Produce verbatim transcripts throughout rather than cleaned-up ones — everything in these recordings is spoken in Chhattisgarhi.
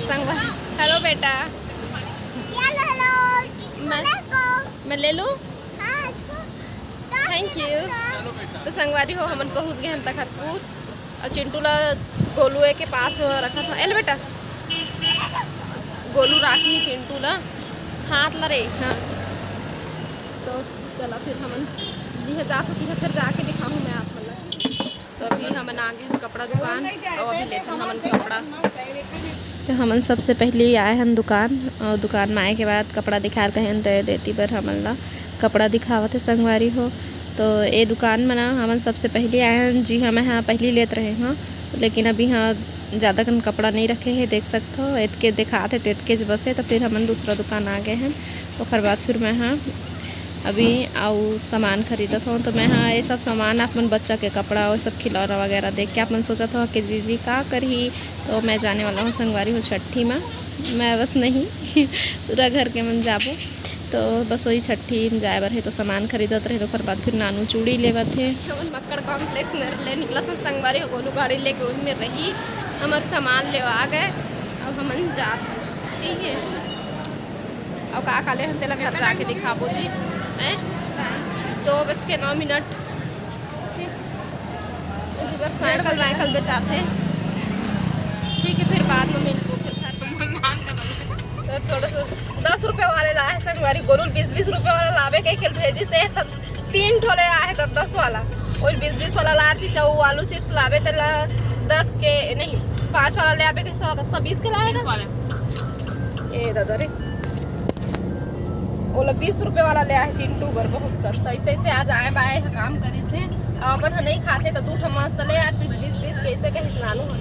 संगवा, हेलो बेटा। मैं, मैं ले लूँ? Thank you. तो संगवारी हो, हमन पहुँच गए हन तखतपुर। और चिंटू ला गोलू के पास रखत हन। ए ले बेटा, गोलू राखी चिंटू ला, हाथ ला रे। हाँ, तो चला फिर हमन जिहाँ जात हो, तिहाँ फिर जाके दिखाहूँ मैं आप मन ला। तो अभी हमन आ गए हन कपड़ा दुकान, और अभी लेथन हमन कपड़ा। तो हमन सबसे पहली आए हन दुकान, और दुकान में आए के बाद कपड़ा दिखार कहेन, तो ए देती बर हमन ला कपड़ा दिखावत हे संगवारी हो। तो ए दुकान में ना हमन सबसे पहली आए हन जी, हाँ, मैं हाँ पहली लेत रहे हूँ, लेकिन अभी हाँ ज़्यादा कन कपड़ा नहीं रखे हे, देख सकत हो, एतके दिखात हे, तो एतके ज बस हे। तो फिर हमन दूसरा दुकान आ गए हन, ओकर बाद फिर मैं हाँ अभी अउ सामान खरीदत हूँ। तो मैं हाँ ये सब सामान, अपन बच्चा के कपड़ा, वो सब खिलौना वगैरह देख के अपन सोचत हूँ कि दीदी का करही। तो मैं जाने वाला हूँ संगवारी हो छट्ठी में, मैं बस नहीं पूरा घर के मन जाबो। तो बस वही छट्ठी में जाए बर हे, तो सामान खरीदत रहे, तो ओकर बाद फिर नानू चूड़ी लेवत हे। हमन मक्कड़ कॉम्प्लेक्स में ले निकलत हन संगवारी हो, गोलू गाड़ी लेके उही में रही, हमर सामान लेवा गए, अब हमन जात हन, ठीक है। अउ का का ले हन तेला घर जाके दिखाबो जी। हैं, दो बज के नौ मिनट, ठीक। अभी बर साइकिल वाइकिल बेचात हे, ठीक है, फिर बाद में मिलबो फिर घर। तो थोड़ा सा दस रुपये वाले लाए हे संगवारी, गोलू बीस बीस रुपये वाला लाबे कहिके भेजिस हे, तो तीन ठो ले आए हे दस दस वाला, वो बीस बीस वाला लाए रहिस, चाहे वो आलू चिप्स लाबे तेला दस के नहीं, पाँच वाला ले आबे कहिस, कतका बीस के लाए हे ना? बीस वाले। ए दादा रे, ओला बीस रुपये वाला ले आए चिंटू बर, बहुत कम। तो ऐसे ऐसे आज आए बाए ह काम करिस हे, अउ अपन ह नहीं खाथे तो दू ठो मस्त ले आए बीस बीस के, ऐसे कहिस नानू ह।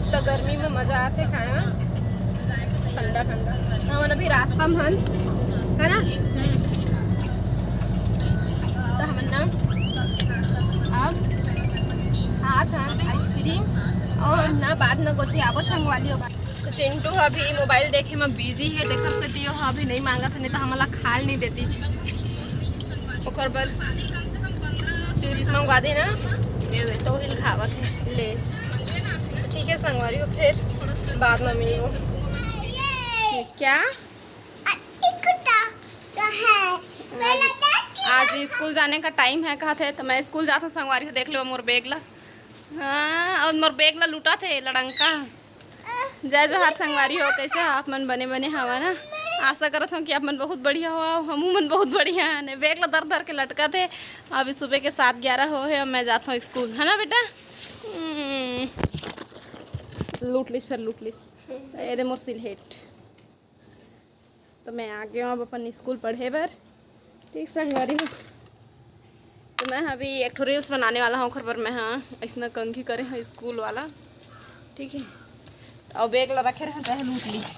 तो गर्मी में मजा आथे खाए में, ठंडा ठंडा। तो हमन अभी रास्ता में हन, है ना? तो हमन ना अब खात हन आइसक्रीम, और हम ना बाद में गोठियाबो संगवारी हो। तो चिंटू अभी मोबाइल देखे में बिजी हे, तेकर सेती ओह अभी नहीं मांगत हे, नहीं तो हमला खाए नहीं देतिस। ओकर बर चिप्स मंगवा दे ना, ये दे। तो हिल खावत हे, ले। तो ठीक है संगवारी हो, फिर बाद में मिलबो। क्या? आज स्कूल जाने का टाइम है कहत हे, तो मैं स्कूल जात हूँ संगवारी हो, देख लो मोर बैग ला। हाँ, और मोर बैग ला लुटात हे लड़ंका। जय जोहार संगवारी हो, कैसे हो आप मन? बने बने हवा ना? आशा करत हूँ कि आप मन बहुत बढ़िया हो, हमू मन बहुत बढ़िया हन। बैग ला धर धर के लटकत हे। अभी सुबह के सात ग्यारह हो हे, अब मैं जात हूँ स्कूल, है ना बेटा? हम्म, लूट लिस, फिर लूट लिस। ये दे मोर सिलहेट। तो मैं आ गया हूँ अब अपन स्कूल पढ़े बर। ठीक संगवारी हो, तो मैं अभी एक ठो रील्स बनाने वाला हूँ, ओखर बर मैं हाँ ऐसना कंघी करे हूँ स्कूल वाला, ठीक है। और बैग ला रखे रहे, चाहे लूट लीजिए,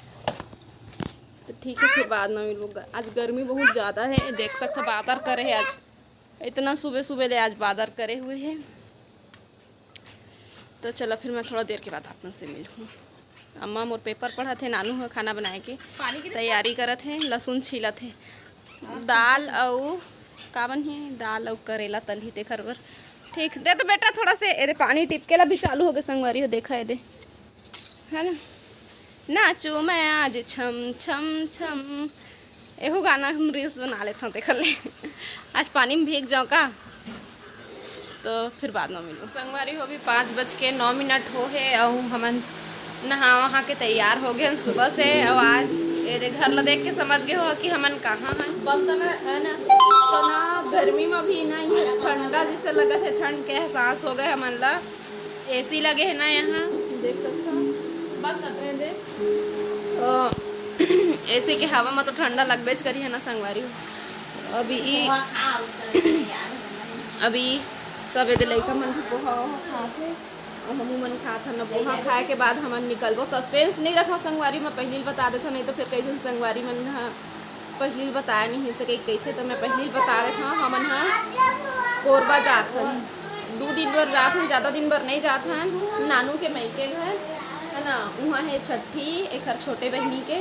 तो ठीक है, फिर बाद में मिलूँगा। आज गर्मी बहुत ज़्यादा है, देख सकते हो बादर करे है आज, इतना सुबह सुबह ले आज बादर करे हुए है। तो चलो फिर मैं थोड़ा देर के बाद आप मन से मिलहूँ। अम्मा मोर पेपर पढ़त हे, नानू ह खाना बनाए के तैयारी करत हे, लहसुन छीलत हे, दाल अउ का बनही, दाल अउ करेला तलही तेखर बर। ठीक दे तो बेटा, थोड़ा से एदे पानी टिपके ला भी चालू हो गए संगवारी हो, देखा एदे, है ना? नाचो मैं आज छम छम छम, एहू गाना हम रील्स बना लेथन तेखर ले। आज पानी में भीग जाओ का, तो फिर बाद में मिलूँ। संगवारी हो, अभी पाँच बज के नौ मिनट हो हे अउ हमन नहा वहा के तैयार हो गए हन सुबह से। अउ आज एदे घर ला देख के समझ गए हो कि हमन कहाँ हन। बंद करना है ना, तो ना गर्मी में भी ना ये ठंडा जैसे लगत है, ठंड के एहसास हो गए हमन ला। एसी लगे है ना यहाँ, देख सकते हो। बंद कर दे। तो एसी के हवा में तो ठंडा लगबे ज करी है ना संगवारी हो। अभी ई, अभी सब एदे लइका मन भी पोहा वोहा खात हे, अउ हमू मन खात हन ना। पोहा खाए के बाद हमन निकलबो। सस्पेंस नहीं रखा संगवारी, मैं पहली बता देता, नहीं तो फिर कई झन संगवारी मन ह पहली बताया नहीं है सके कहिथे, तो मैं पहली बता देत हूँ, हमन ह कोरबा जात हन, दू दिन बर जात हन, ज़्यादा दिन बर नहीं जात हन। नानू के मइके घर है ना, उहाँ है छट्ठी, एकर छोटे बहिनी के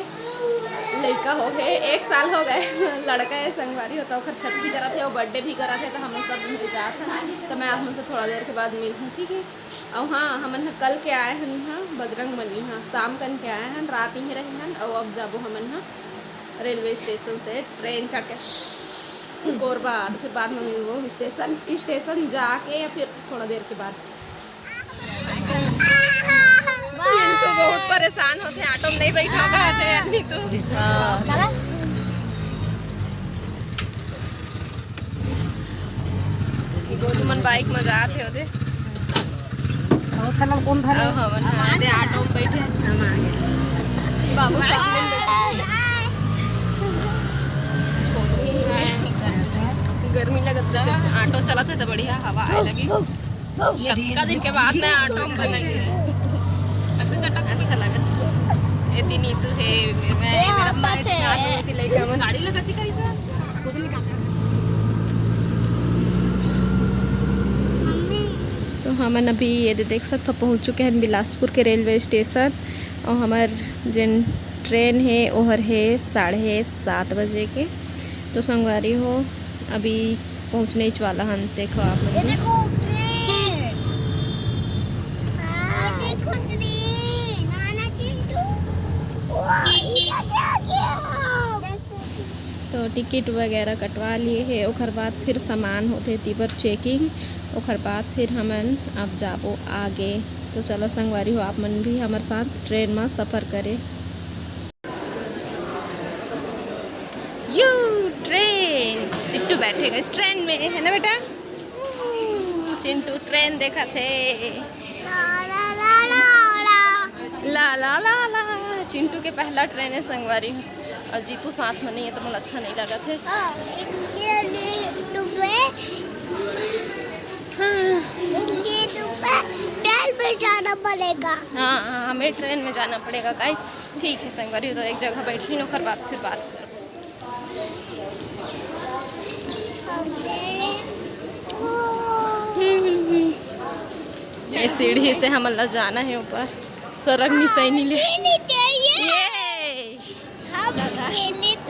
लइका हो गए, एक साल हो गए लड़का है संगवारी होता, ओकर छट्ठी करत है, वो बर्थडे भी करत है, तो हम सब उहाँ जात हन। तो मैं आप मन से थोड़ा देर के बाद मिलहूँ, ठीक है? अउ हाँ, हमन ह कल के आए हन इहाँ बजरंग बली, हाँ, शाम कन के आए हन, रात इहीं रहे हन, अउ अब जाबो हमन ह रेलवे स्टेशन से ट्रेन चढ़ के कोरबा, तो फिर बाद में मिलबो स्टेशन, स्टेशन जाके या फिर थोड़ा देर के बाद। चिंटू बहुत परेशान होथे, ऑटो में नहीं बैठा का थे, नहीं तो। हाँ। चला। तुमन बाइक में जात हे ओदे। और चला कौन था? अब हमन हाँ, दे ऑटो में बैठे। बाबू सामने में बैठे। गर्मी लगत रहे, ऑटो चलत हे तो बढ़िया हवा आए लगी। कतका दिन के बाद मैं ऑटो में बना गई। अच्छा लगा। ये तीन नीतू हे, मैं, मेरा माँ, ये तीन लड़का मन। गाड़ी लगाती कैसे? तो हमन अभी ये दे देख सकथो, पहुँच चुके हैं बिलासपुर के रेलवे स्टेशन। और हमर जेन ट्रेन हे, ओहर हे साढ़े सात बजे के। तो संगवारी हो, अभी पहुँचने ही वाला हन। देखो आप लोग ये भी। देखो ट्रेन। हाँ, देखो ट्रेन। आना चिंटू। वाह, ये क्या गया? तो टिकट वगैरह कटवा लिए हे, ओकर बाद फिर सामान होथे, तीबर चेकिंग, ओकर बाद फिर हमन अब जाबो आगे। तो चलो संगवारी हो, आप मन भी हमर साथ ट्रेन में सफर करे। यू ट्रेन, चिट्टू बैठेगा इस ट्रेन में, है ना बेटा? चिंटू ट्रेन देखत हे। ला ला ला ला ला। ला ला ला ला। चिंटू के पहला ट्रेन है संगवारी, और जीतू साथ में नहीं है तो मोला अच्छा नहीं लगत हे। हाँ, ये ले डूबे। हाँ। ये डूबे, ट्रेन में जाना पड़ेगा। हाँ, हाँ, हमें ट्रेन में जाना पड़ेगा गाइस। ठीक है संगवारी, तो एक जगह बैठी न, ओकर बाद फिर बात करब। ये सीढ़ी से हमन ला जाना है ऊपर, सरग निसैनी ले। ये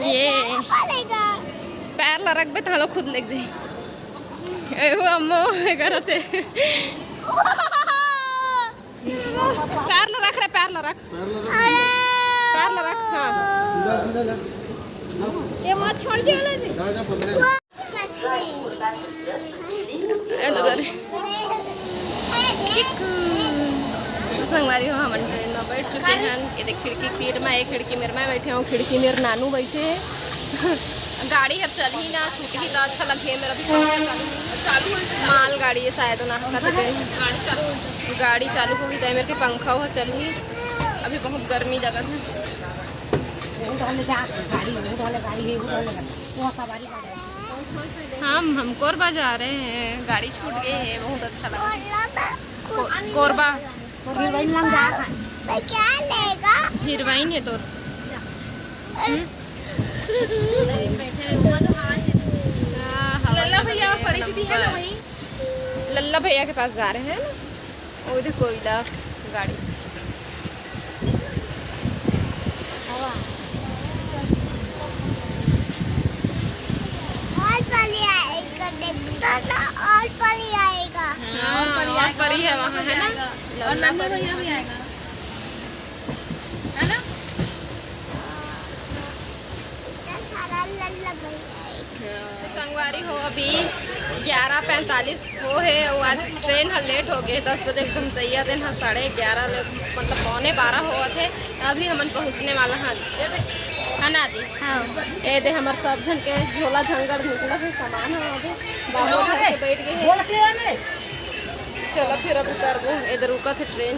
ये। पैर ला रखबे, तहाँ लो खुद लेग जाही। ए, वो अम्मो, ये करत हे। पैर ला रख रे, पैर ला रख। पैर ला रख, हाँ। ये मत छोड़ दियो ना जी। ए दादा रे। चिकू। संगवारी हो, हमन ट्रेन में बैठ चुके हैं। ये देख, खिड़की तीर में, एक खिड़की मेर मैं बैठे हूँ, खिड़की मेर नानू बैठे हैं। गाड़ी अब चलही ना, छूटही तो अच्छा लगही। मेरा भी पंखा चालू, चालू है। मालगाड़ी है शायद ना, कथे। गाड़ी चालू है। गाड़ी चालू होगी तो मेरे के पंखा हुआ चलही। अभी बहुत गर्मी लगत है। वो डाले जा, गाड़ी, वो डाले गाड़ी है, वो डाले गाड़ी। वो सवारी गाड़ी। हम, हम कोरबा जा रहे हैं, गाड़ी छूट गई है, बहुत अच्छा लगा। को-, कोरबा। हीरोइन लंग जा। मैं क्या लेगा? हीरोइन है तोर। हाँ, हाँ, लल्ला भैया और परी दीदी है ना वहीं? लल्ला भैया के पास जा रहे हैं ना, वो देखो कोयला गाड़ी। और परी आएगा, देखता ना, और परी आएगा। हाँ, और परी हाँ, और आएगा, परी है और वहाँ, है ना? जाएगा। और नन्नू भैया भी आएगा, है ना? इतना सारा लल्ला भैया आएगा। तो संगवारी हो, अभी ग्यारह पैंतालीस वो है, वो आज ट्रेन ह लेट हो गए, दस बजे के पहुँचैया दिन ह साढ़े ग्यारह ले, मतलब पौने बारह होवत हे, अभी हमन पहुँचने वाला हन, है ना दी? हाँ। ए दे हमर सब झन के झोला झंगड़ निकला है, सामान है अभी बाबू घर के बैठ गए हैं। चलो फिर अब उतरबो, इधर रुका थे ट्रेन।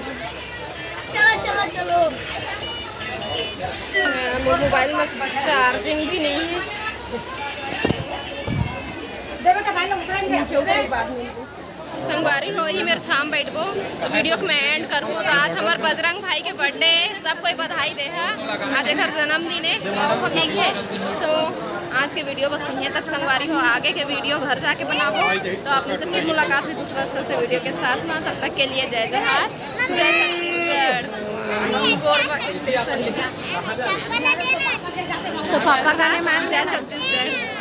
चलो, चलो, चलो। हाँ, मोर मोबाइल में चार्जिंग भी नहीं है। नीचे उतरे के बाद मिलबो। संगवारी हो, ही मेरे छाम बैठबो। तो वीडियो को मैं एंड करूँ। तो आज हमारे बजरंग भाई के बर्थडे, सब कोई बधाई दे है। आज एक जन्मदिन है, ठीक है। तो आज के वीडियो बस यहीं तक संगवारी हो। आगे के वीडियो घर जाके बनाबो। तो आपने से फिर मुलाकात हुई दूसरा अच्छे से वीडियो के साथ में। तब तक के लिए जय जोहार, जय छत्तीसगढ़। गोरबा स्टेशन। तो पापा गाने मार जय छत्तीसगढ़।